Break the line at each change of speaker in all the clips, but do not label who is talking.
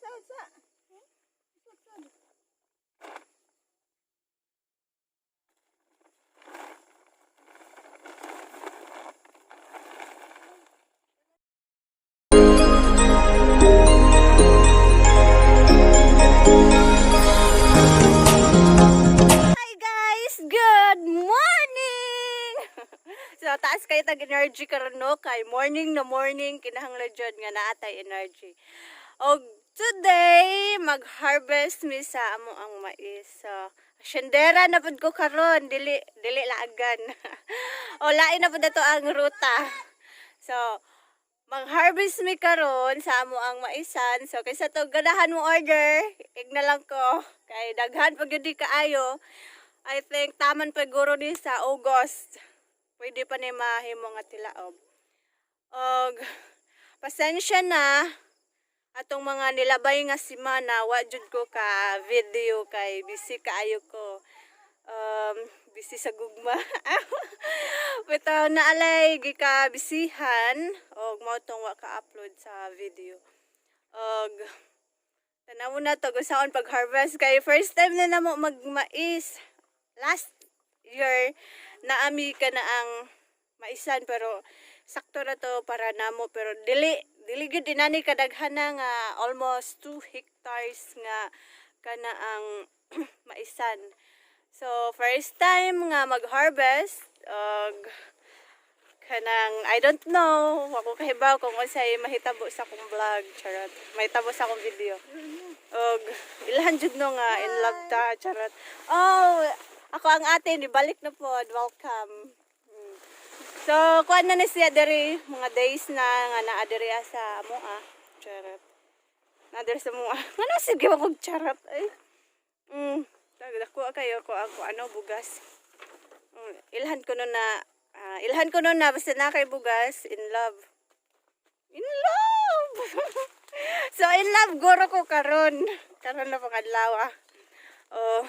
Sa sa. Sa. Hi guys! Good morning! So taas kayo tag energy karon, no, kay morning na morning, kinahanglan jud nga naa tay energy. Og today mag-harvest mi sa amo ang mais. So asyendera na pud ko karon, dili dili laagan. O lain na pud ato ang ruta. So mag-harvest mi karon sa amo ang maisan. So kaysa to ganahan mo order, igna lang ko kay daghan pag gyud kaayo. I think taman pa guro ni sa August. Pwede pa ni mahimo nga tilaob. Og pasensya na atong mga nilabay nga semana, wa jud ko ka video kay busy kaayo ko. Busy sa gugma. Bitaw naalay gika bisihan og mao tong wa ka-upload sa video. Og tanaw na to kung saan pag-harvest kay first time na namo magmais. Last year naami ka na ang maisan, pero sakto na to para namo, pero dili dili gyud dinani kadaghan na nga almost 2 hectares nga kana ang maisan. So first time nga mag-harvest og kanang I don't know, ako kahibaw kung unsay mahitabo sa akong vlog, charot, mahitabo sa akong video. Og ilhan jud no nga in love ta, charot. Oh, ako ang ate ni balik na pod, welcome. So kuan na ni siya diri, mga days na nga naa diri sa amoa, charot, naa diri sa amoa. Ngano sige ako charot ay. Dako kayo ko ako ano bugas. Ilhan ko no na ilhan ko no na basta na kay bugas, in love. In love. So in love guro ko karon. Karon na pang adlaw ah. Oh.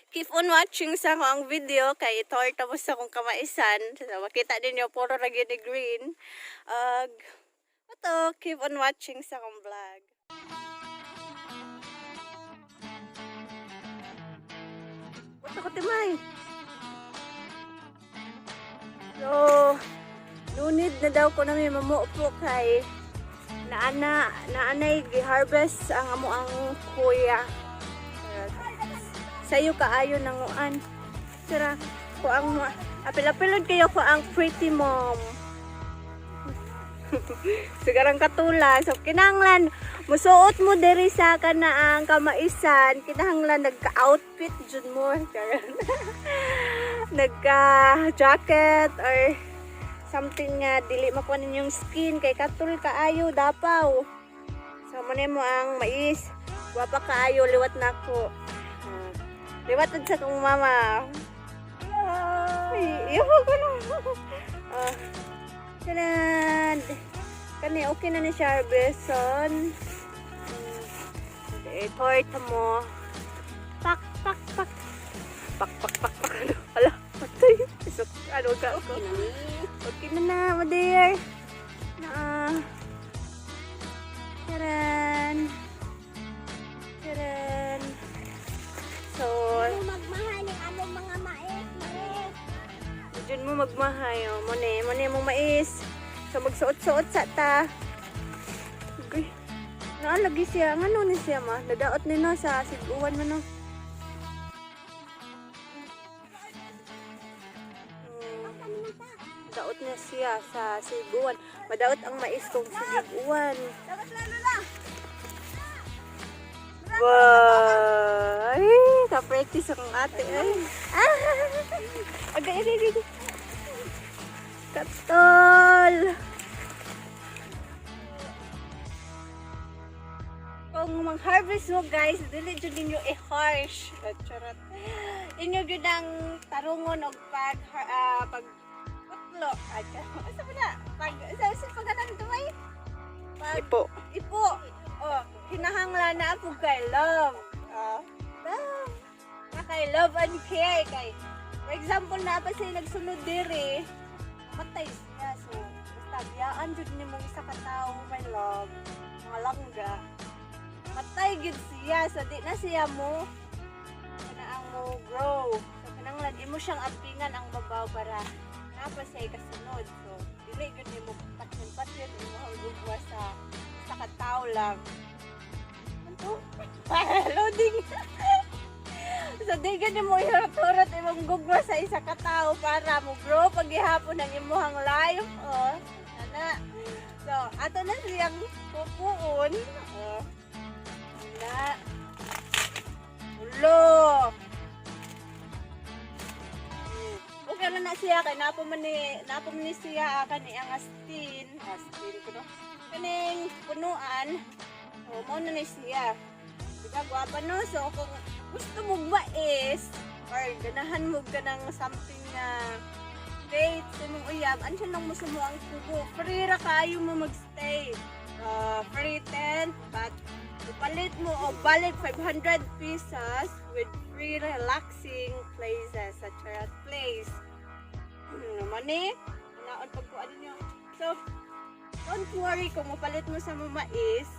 Keep on watching sa ako ang video kay i-tour tapos sa akong kamaisan. So, makita ninyo puro ra gyud ni green. Ug ato, keep on watching sa akong vlog. Wato ko timay. So, no need na daw ko na may mamupo kay naana naanay gi-harvest ang amo ang kuya. Sayo kaayo nanguan. Sira ko ang apil-apilod kayo ko ang pretty mom. Sigarang katula. So kinahanglan musuot mo diri sa kanaang kamaisan, kinahanglan nagka-outfit jud mo. Karon. Nagka-jacket or something nga dili makuha ninyong skin kay katul kaayo dapaw. So mo mo ang mais. Gwapa kaayo liwat nako. Liwat sa kong mama. Ay, iyo ko no. Ah. Tanan. Kani okay na ni siya harveston. Okay, torta mo. Pak pak pak. Pak pak pak pak. Ano? Ala, patay. Isok, ano ka ko? Okay na na, my dear. Na. Taran. Taran. So,
Magmahal ng among mga mais, mais.
Diyan mo magmahay, oh. Mone, mone mo mais. So, magsuot-suot sa ta. Okay. Naalagi siya. Ngano ni siya, ma? Nadaot ni no sa siguan mo, no? Daot niya siya sa siguan. Madaot ang mais kung siguan.
Dapat lalo na.
Wow! Ay, ka-practice ang ate. Ay. Ah! Agay, agay, agay. Katol! Kung mag-harvest mo guys, dili jud ninyo i-harsh. Ah, charot. Inyo jud ang tarungon og pag putlo. Ah, charot. Asa ba na? Pag sa pag dumay? Pag
Ipo.
Ipo. Oh, hinahanglan na po kay love. Oh, love. Na kay love and care kay. For example, na pa siya nagsunod diri, matay siya. So, basta biyaan jud nimo isa ka tawo, my love. Mga langga. Patay gid siya. So di na siya mo kana ang mo grow. So kinahanglan imo siyang ampingan ang babaw para napa siya kasunod. So dili gyud nimo patyon-patyon imong gugma sa katawo lang. Ano? Loading. So di gyud nimo ihurot-hurot imong gugma sa isa ka tawo para mo grow paghihapon ang imong life. Oh, ana. So ato na siyang pupuon. Oh. Na. Ulo. Okay na na siya kay napo man ni siya kani ang astin, astin ko no. Kaning punuan. So mao na ni siya. Diba gwapa, no? So kung gusto mo mais or ganahan mo ka ng something na date sa imong uyab, andiyan lang mo sa mo ang kubo. Free ra kayo mo magstay. Free tent, but ipalit mo o balik 500 pesos with free relaxing places sa Charot Place. Mani, naon pagkuan niyo. So, don't worry kung mapalit mo sa mo mais,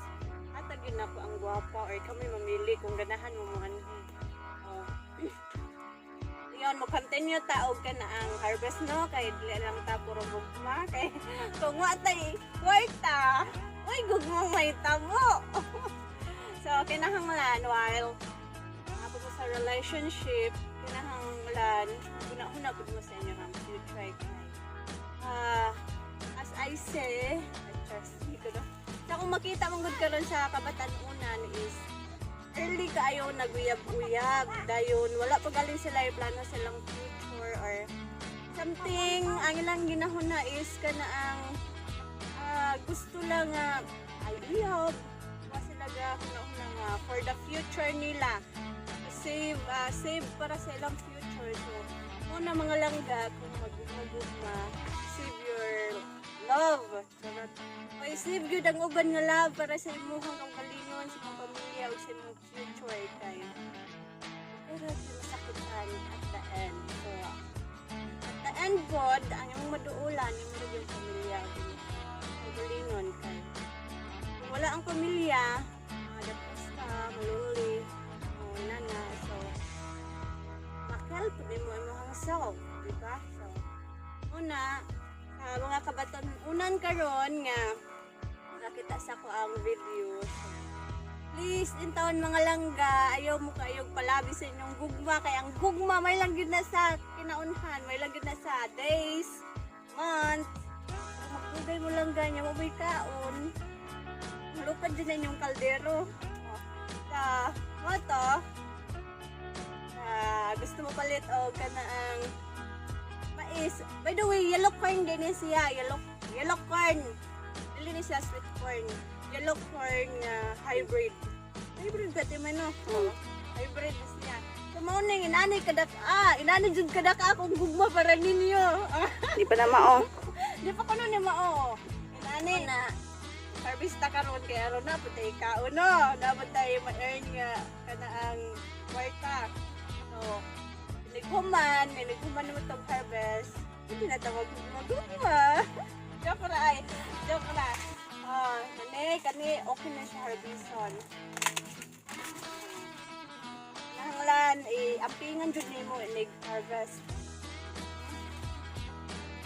hatag yun ako ang gwapa or kami mamili kung ganahan mo mo anhi. Oh. Yun, mo continue ta og ka na ang harvest, no, kay dili lang ta puro gugma kay kung wa tay kwarta, uy, gugma may tamo. So kinahanglan while ako mo sa relationship, kinahanglan huna-huna pud mo sa inyong future kay as I say, trust me ko, no. Sa kung makita mo gud karon sa kabatan-unan is early kaayo naguyab-uyab dayon wala pa galing sila yung plano silang future or something. Ang ilang ginahuna is kana ang gusto lang nga ay uyab wa sila ga huna-huna nga for the future nila, save para sa ilang future. So una, mga langga, kung magugma, save your love. Charot. Oy, save gyud ang uban nga love para sa imong kaugalingon, sa imong pamilya ug sa imong future kay pero di masakitan at the end. So at the end pod, ang imong maduulan imo yung pamilya ug imong kaugalingon kay kung wala ang pamilya, depressed ka, maluli, oh, nana. So makelp nimo imong self, di ba? So una, sa mga kabatan-unan karon nga nakita sa ko ang video. So, please, intawon, mga langga, ayaw mo kayog palabi sa inyong gugma kay ang gugma may lang gyud na sa kinaunhan, may lang gyud na sa days, months. Kung magpugay mo lang ganyan, mo may kaon. Malupad din na inyong kaldero. Oh. Sa mo to, gusto mo palit o kana ang mais. By the way, yellow corn din ni siya. Yellow corn. Dili ni siya sweet corn. Yellow corn nga hybrid. Hybrid ba man, no? Hybrid ni siya. So mao ning inani kadak ah, inani jud kadak akong gugma para ninyo.
Di pa na mao.
Di pa kuno ni mao. Inani na harvest ta karon kay aron na pud tay kaon, no. Dapat tayo ma-earn nga kana ang kwarta. So, inighuman naman tong harvest. Hindi na tawag magugma. Joke ra ay. Joke ra. Ah, kani kani okay na siya harveston. Nahanglan eh ampingan jud nimo inig harvest.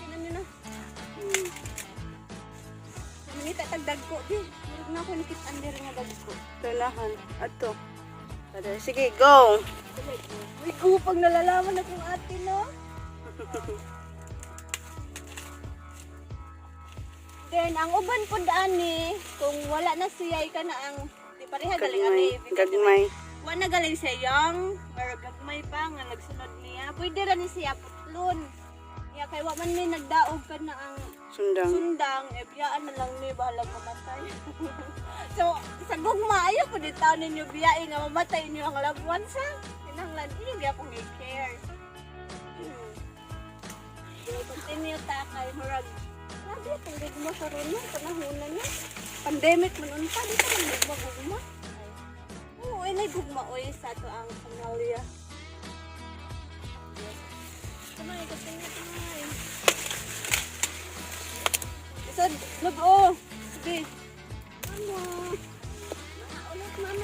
Kinan nyo na. Mangita tag dagko di. Murag na ako nakit-an diri nga dagko.
Tulahan. Ato. Tada, sige, go.
Uy, go pag nalalaman akong ate, no? Then, ang uban po ani, kung wala na siya, ka na ang, di pareha galing ani.
Gagmay.
Wala na galing siya young, or gagmay pa nga nagsunod niya. Pwede ra ni siya putlon. Ya, kay wa man ni nagdaog ka na ang
Sundang.
Sundang, eh, biyaan na lang ni, bahalag mamatay. So, sa gugma, ayaw po di taon ninyo biyain nga mamatay ninyo ang loved ones, ha? Kinahanglan, inyo gyapon i-care. Continue ta kay murag, grabe itong gugma karon no, panahon na. Pandemic man unta, di ka man gugma gugma. Oo, ay nay gugma oy sa ato ang pamilya. Yes. Kamay, continue, kamay. Isod, lug-o. Sige.
Mama. Mga ulit, mama.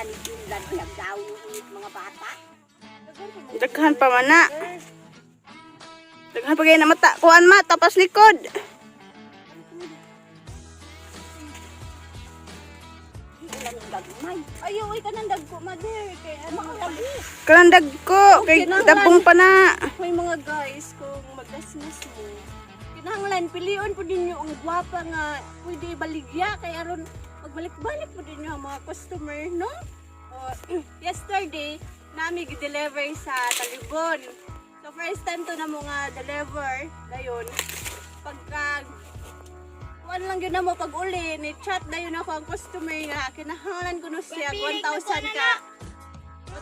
ni Finland nagdaw mga bata.
Daghan pa man na. Daghan pa kayo na mata. Kuan ma, tapas likod.
Di lang gagmay.
Ayaw, ay kanang dagko, mother. Kay ano,
Lagi.
Kanang dagko, kay dabong pa na.
May mga guys, kung magasmas mo, kinahanglan pilion po ninyo ang gwapa nga pwede baligya kay aron magbalik-balik po ninyo ang mga customer, no? Oh, yesterday, nami gi-deliver sa Talibon. So first time to na mo nga deliver dayon. Pagka kuan lang yun na mo pag uli ni chat dayon ako ang customer nga kinahanglan ko no siya 1,000 ka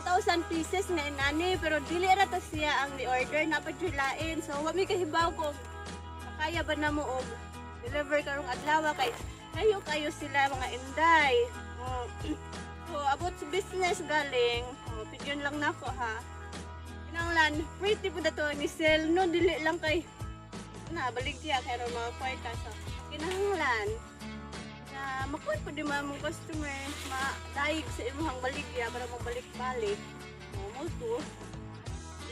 1,000 pieces na inani pero dili ra to siya ang ni-order na lain. So wa mi kahibaw kung makaya ba namo og deliver karong adlaw kay kayo kayo sila mga inday. Oh. So about sa business galing, oh, opinion lang nako ha. Kinahanglan pretty pud to ni sell no, dili lang kay na baligya kay ron mga kwarta. So kinahanglan na makuha pa di man mong customer madaig sa imong baligya para magbalik-balik. O, mo to.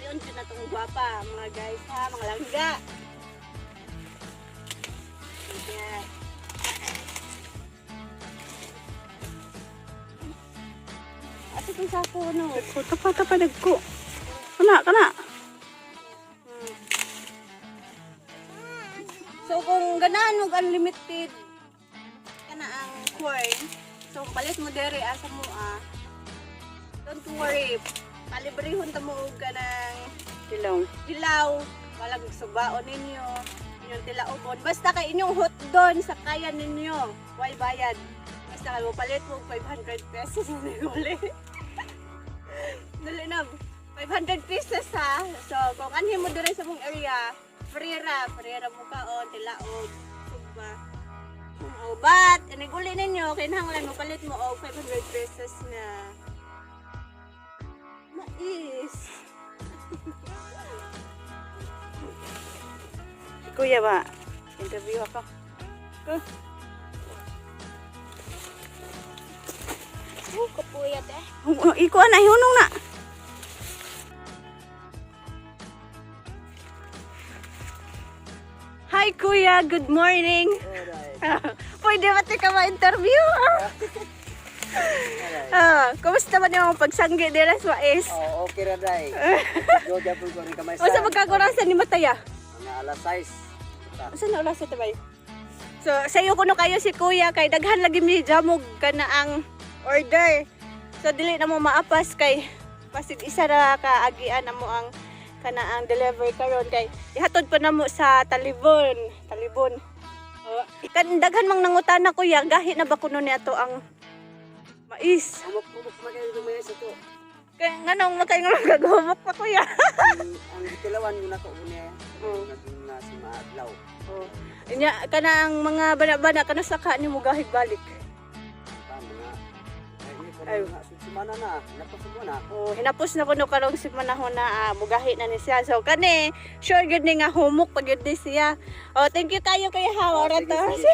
Leon dyan na tong gwapa, mga guys ha, mga langga. Sige. Ate kong sako, no?
Dagko, tapa, tapa, dagko. Kana, kana.
So kung ganahan mo og unlimited kana ang corn, so palit mo dere asa mo ah. Don't worry. Palibrehon ta mo og kanang
Hilaw.
hilaw, walang subaon ninyo, inyong tilaobon. Basta kay inyong hot don sa kaya ninyo, way bayad. Basta kay mo palit mo og 500 pesos ni uli. Dali na. 500 pesos ha. So, kung anhin mo diri sa mong area, free ra, free ra mo kaon, tilaog, sugba. Oh, but iniguli ninyo, kinahanglan mo palit mo og 500 pesos na mais.
Si kuya ba? Interview ako. Ko.
Oh, kapuyat eh.
Ikuan na, hunong na.
Hi kuya, good morning. Pwede ba tika ma-interview? Ah, kumusta man yung pagsanggi nila sa mais?
Oh, okay ra dai. Joja po ko rin kamay
Unsa magkagurasan ni Mataya?
Mga alas 6.
Unsa na oras sa tabay? So, sayo kuno kayo si kuya kay daghan lagi mi jamog kana ang order. So dili na mo maapas kay pasig isa ra ka agian na mo ang kana ang deliver karon kay ihatod pa namo sa Talibon, Talibon. Oh, kan daghan mang nangutana kuya, gahi na ba kuno niya to ang mais?
Humok-humok man kayo dumaya sa to.
Kay nganong makaingon gagumok pa kuya.
Ang gitilawan mo na ko niya.
Oh.
Naging na si Maadlaw.
Oh. Inya kanang mga bana-bana kanu saka nimo gahig balik.
Pa mga
Ay.
ay mga sumana na, napos mo na.
Oh, hinapos na kuno karong si manahon na mugahi na ni siya. So kani, sure gyud ni nga humok pag gyud ni siya. Oh, thank you kayo kay ha.
Oh,
Ora
sige,
ta.
sige.